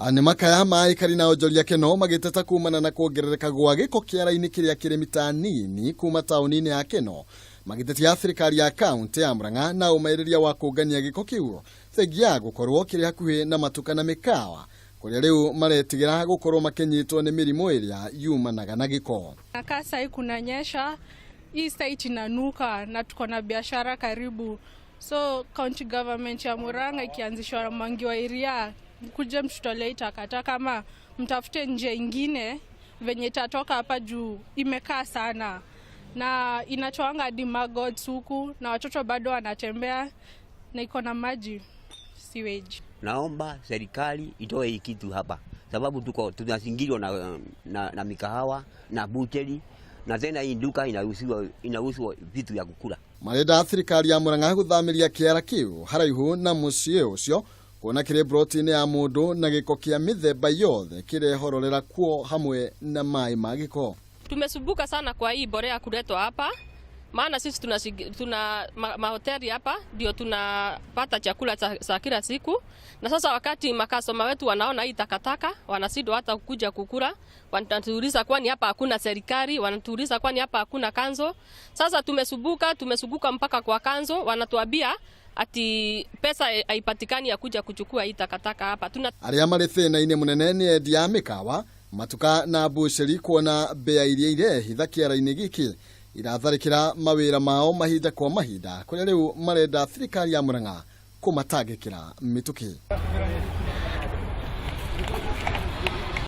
Nĩ makaya ma aikari na onjoria Keno magĩteta kumana na kuongerereka gwa gĩko kĩara-inĩ kĩrĩa kĩrĩ mita nini kuma taũni-inĩ ya Keno, magĩtetia thirikari ya kaunti ya Murang'a na ũmaĩrĩria wa kũngania gĩko kĩu thengia ya gũkorwo kĩrĩ hakuhĩ na matuka na mĩkawa kũrĩa rĩu maretigĩra gũkorwo makĩnyitwo nĩ mĩrimũ ĩrĩa yumanaga na gĩko. Nakaa sahi kunanyesha, hii site inanuka na tuko na biashara karibu, so county government ya Murang'a ikianzishwa na Mwangi wa Iria, mkuje mtutolee takataka ama mtafute njia ingine venye itatoka hapa juu imekaa sana na inatoanga hadi maggots huku na watoto bado wanatembea na iko na maji sewage. Naomba serikali itoe hii kitu hapa, sababu tuko tunazingirwa na mikahawa na butchery, na tena hii duka inauzwa vitu ya kukula. Marenda thirikari ya Murang'a gũthamĩria kĩara kĩu haraihu na mũciĩ ũcio, kuona kĩrĩ broti-inĩ ya mũndũ na gĩko kĩa mĩthemba yothe kĩrehororera kuo hamwe na maĩ ma gĩko. Tumesumbuka sana kwa hii mbolea kuletwa hapa, maana sisi tuna mahoteli hapa ndio tunapata chakula cha kila siku, na sasa wakati macustomer wetu wanaona hii takataka wanashindwa hata kuja kukula, wanatuuliza kwani hapa hakuna serikali, wanatuuliza kwani hapa hakuna council. Sasa tumesumbuka mpaka kwa council, wanatuambia ati pesa haipatikani ya kuja kuchukua hii takataka hapa. Tuna Arĩa marĩ thĩna-inĩ mũnene nĩ endia a mĩkawa, matuka na mbucĩri, kuona mbĩa iria irehitha kĩara-inĩ gĩkĩ iratharĩkĩra mawĩra mao mahinda kwa mahinda, kũrĩa rĩu marenda thirikari ya Murang'a kũmatangĩkĩra mĩtũkĩ.